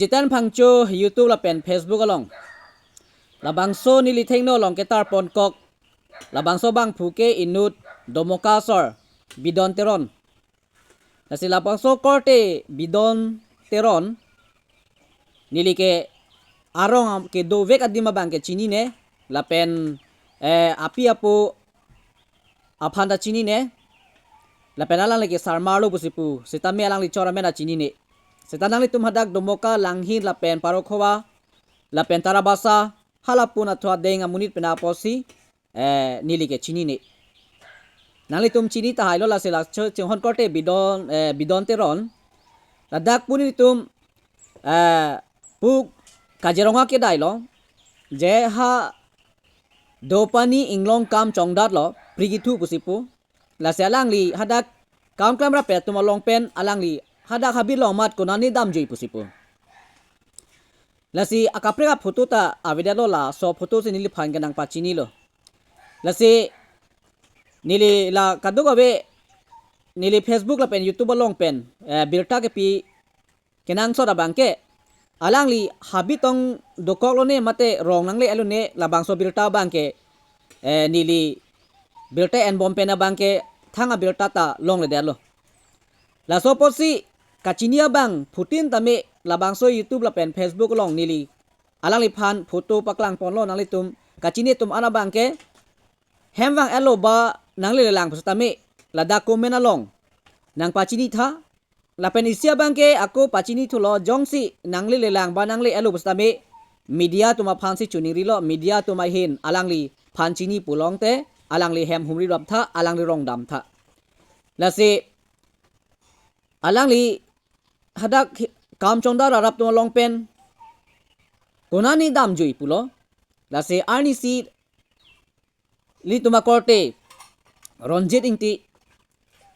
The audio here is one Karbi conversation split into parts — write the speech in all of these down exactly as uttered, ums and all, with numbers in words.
Jitan Phangcho YouTube lapen Facebook along labangso neli thengno along ketar ponkok labangso bangphu ke inut Domoka asor Bidon Teron. Lasi labangso korte Bidon Teron neli ke arong am-, kedovek adim abang ke chinine, lapen, eh, api apo aphan ta chinine, lapen alangli ke sarmar lo pusi pu, sitame alangli chor amen ta chinine. Sita nanglitum hadak Domoka, Langhin lapen Parokhowa lapen Tarabasa, halapu nathu adeng amonit pen apotsi, eh, neli ke chinine. Nanglitum chini tahai lo, lasi la cho chinghon korte Bidon, eh, Bidon Teron. Ladak pu nelitum, eh, pu Kaziranga kedai lo, je ha Dopani Inglong kam chongdat lo, prigithu pusi pu. Lasi alangli hadak kam klam rapet atum along pen alangli hadak habit along mat konane damjui pusi pu. Lasi akaprek aphoto ta avedet lo, laso photo si neliphan ke nangpachini lo. Lasi neli la kadokave neli Facebook lapen YouTube along pen, eh, birta kepi kenangsot abang ke alangli habit tong dokok lone mate rong nangle-et lone labangso birta abang ke, eh, neli birta enbom pen abang ke thang abirta ta longledet lo. Laso apotsi kachini abangphutin tame labangso YouTube lapen Facebook along neli alangliphan photo paklang ponlo, nanglitum kachini atum an abang ke hem vang-et lo ba nanglelelang pusitame ladak comment along nangpachini tha. Lapen isi abang ke ako pachini thulo, jongsi nanglelelang ba nangle-et lo pusitame media atum aphansi choningri lo, media atum ahin alangliphan chini pulote alangli hem humri dam tha, alangli rong dam tha. Lasi alangli hadak hi-, kam chongdat arap atum along pen konane damjui pulo. Lasi arnisi ilitum akorte Ronjit Ingti,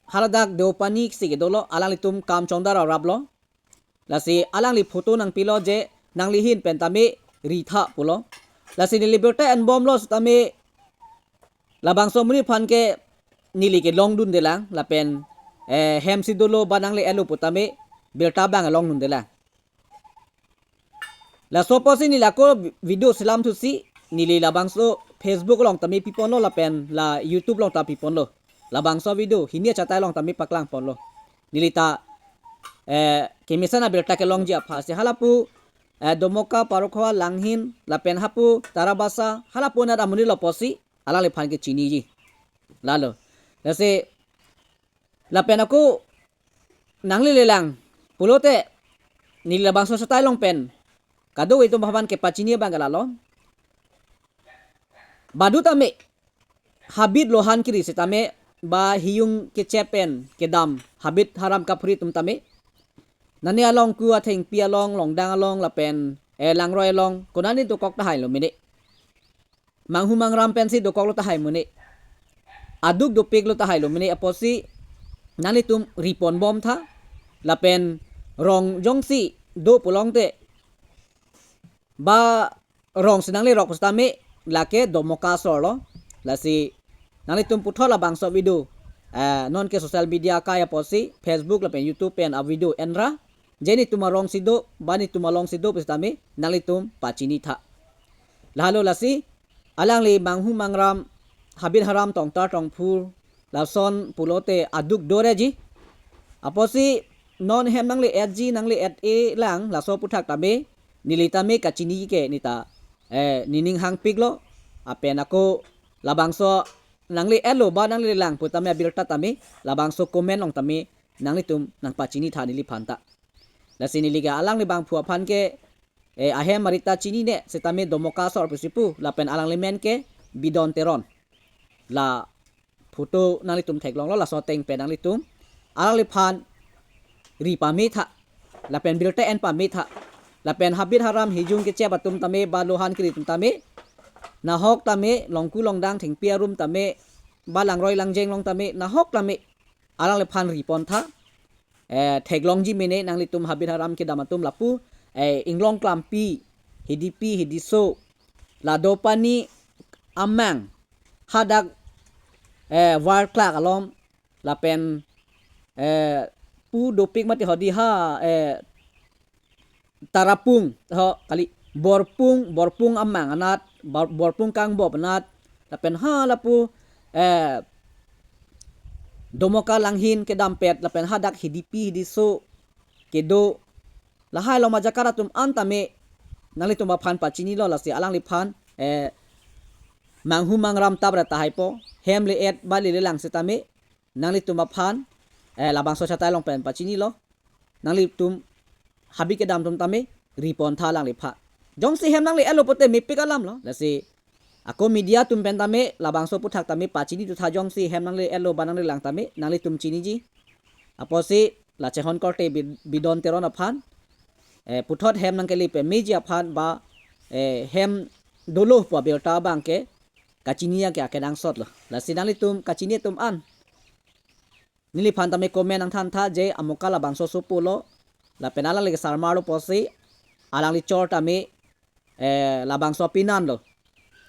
haladak Deopani si kedo lo, alanglitum kam chongdat arap lo. Lasi alangli photo nangpilo je nanglihin pen tame ri tha pulo. Lasi neli birta enbom lo sitame labangso amonit aphan ke neli ke longdundelang lapen, eh, hem si dolo ba nangle-et lo putame birta abang longdundelang. Laso apotsi neli ako video selam thusi neli labangso Facebook along tame piponlo lapen la YouTube along ta piponlo. Labangso video hini achatai along tame paklang ponlo. Neli ta, eh, kemesen abirta kelongji aphansi halapu, eh, Domoka, Parokhowa, Langhin lapen hapu Tarabasa, halapu anat amonit lo apotsi alangliphan ke chiniji. Lalo. Lasi lapen ako nanglelelang pulote neli labangso achatai along pen kadokave atum aphan kepachini abang ke lalo. Badu tame habit lohan kiri sitame ba hiyung kechep pen kedam habit haram kaphuri atum tame nane along ku athengpi along, longdang along lapen, eh, langroi along konane dokok tahai lo mene. Manghu mangram pensi dokok lo tahai mene. Aduk dopik lo tahai lo mene apotsi nanglitum ri ponbom tha. Lapen rong jongsi do pulote ba rong si nanglerok pusitame lake Domoka asor lo. Lasi nanglitum puthot labangso video, eh, non ke social media akai apotsi Facebook lapen YouTube pen avideo enra. Je netum arong si do ba netum along si do pusitame nanglitum pachini tha. Lahelo lasi alangli manghu mangram habit haram tongtar tongphur lason pulote aduk doreji. Apotsi non hem nangle-etji, nangle-et-e lang laso aputhak tame neli tame kachini ke neta, eh, nening hangpik lo. Lapen ako labangso nangle-et lo ba nangle-et lang putame abirta tame labangso comment along tame nanglitum nangpachini tha neliphan ta. Lasi neli ke alangli bangphu aphan ke, eh, ahem arita chinine sitame Domoka asor pusi pu lapen alangli men ke Bidon Teron. La photo nanglitum theklonglo, laso ateng pen nanglitum alangliphan ri pame tha lapen birta en pame tha lapen habit haram hiyung kechep atum tame ba lohan kiri atum tame nahok tame longku longdang thengpi arum tame ba langroi langjeng along tame nahok tame alangliphan ri pon tha. Eh, theklongji mene nanglitum habit haram kedam atum lapu, eh, Inglong Klampi, Hidipi, Hidiso, la Dopani amang, hadak, eh, Warklak along, lapen, eh, pu dopik mati hodi ha, eh, Tarapung, ho, kali, Borpung, Borpung amang anat, Bor-, Borpung kangbop anat, lapen ha lapu, eh, Domoka Langhin kedampet, lapen hadak Hidipi Hidiso kedo, lahai along ajaga atum an tame nanglitum aphan pachinilo, lasi alangliphan, eh, manghu mangram tap ra tahai po, hem le-et ba lele lang setame, nanglitum aphan, eh, labangso achatai along pen pachinilo, nanglitum habit kedam atum tame ri pon tha alangliphan. Jongsi hem nangle-etlo pote mepik alam lo. Lasi ako media atum pen tame labangso aputhak tame pachini tu tha, jongsi hem nangle-etlo ba nangle lang tame nanglitum chiniji. Apotsi la Chinghon korte Bi-, Bidon Teron aphan, eh, puthot hem nangkele pemeji aphan ba, eh, hem dolo pu abirta abangke kachini ake akenangsot lo. Lasi nanglitum kachini atum an, neliphan tame comment nangthan tha je Amoka labangso sopo lo, lapen alangli ke sarmar lo pusi, alangli chor tame, eh, labangso apinan lo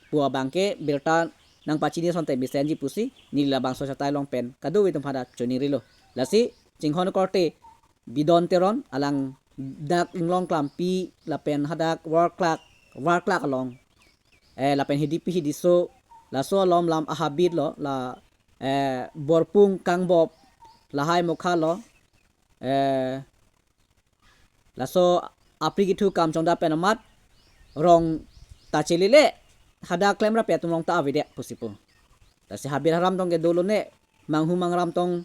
pu abangke birta nangpachini asonte mesenji pusi neli labangso achatai along pen kadokave atum aphan ta choningrilo. Lasi Chinghon korte Bidon Teron, alang dak Inglong Klampi lapen hadak Warklak, Warklak along, eh, lapen Hidipi Hidiso, laso alom lam ahabit lo, la, eh, Borpung kangbop, lahai mokha lo, eh, laso apri kethu kam chongda pen amat rong ta chelele, hadak klemrap atum rong ta avedet pusi pu. Lasi habit haram tong kedo lone, manghu mangram tong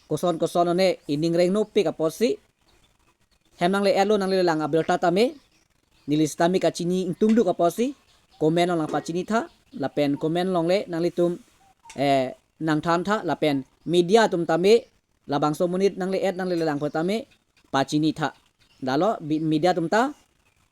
koson koson lone, ining reng nopik apotsi, hem nangle-etlo nangle lang abirta tame neli setame kachini ingtungduk apotsi comment along nangpachini tha, lapen comment along le nanglitum, eh, nangthan tha, lapen media atum tame labangso amonit nangle-et nangle lang pu tame pachini tha. Lalo bi-, media atum ta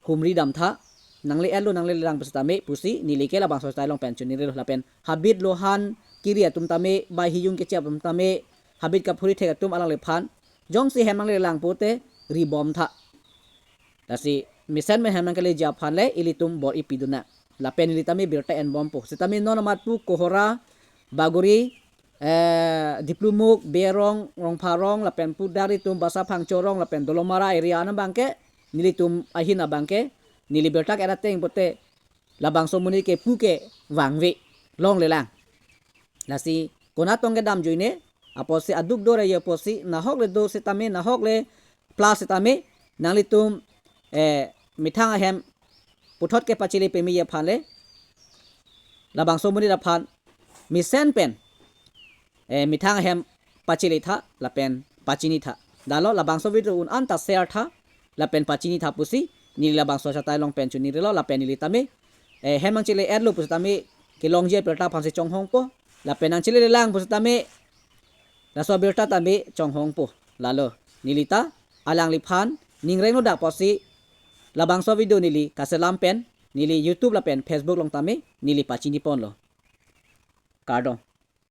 humri dam tha, nangle-etlo nangle lang pu setame pusi neli ke labangso achatai along pen choningrilo, lapen habit lohan kiri atum tame ba hiyung kechep atum tame, habit kaphuri thek atum, alangliphan jongsi hem nangle lang pote ri bom tha. Lasi mesen pen hem nangkeleji aphan le ilitum bor-i pidun nang. Lapen ili tame birta en bompo. Setame non amat pu Kohora, Bagori, eh, Diplumuk, Berong, Rongpharong, lapen pu Daritum, Basa Phangchorong, lapen Dolamara area an abangke nelitum ahin abangke, neli birta ke-et ateng pote labangso amonit ke pu ke vangve, longle lang. Lasi konat tong kedam ajoine, apotsi aduk do ra ye apotsi, nahok le do setame, nahok le plus setame, nanglitum, eh, methang ahem puthot kepachele pemeji aphan le labangso amonit aphan mesen pen, eh, methang ahem pachele tha lapen pachini tha. Lalo labangso video un-an ta share tha lapen pachini tha pusi neli labangso achatai along pen choningrilo, lapen neli tame, eh, hem nangchele-etlo pu setame kelongji abirta aphansi chonghongpo, lapen nangchelele lang pu setame laso abirta tame chonghongpo. Lalo neli ta alangliphan ning reng nodak apotsi labangso video neli kaselam pen neli YouTube lapen Facebook along tame neli pachini ponlo. Kardom.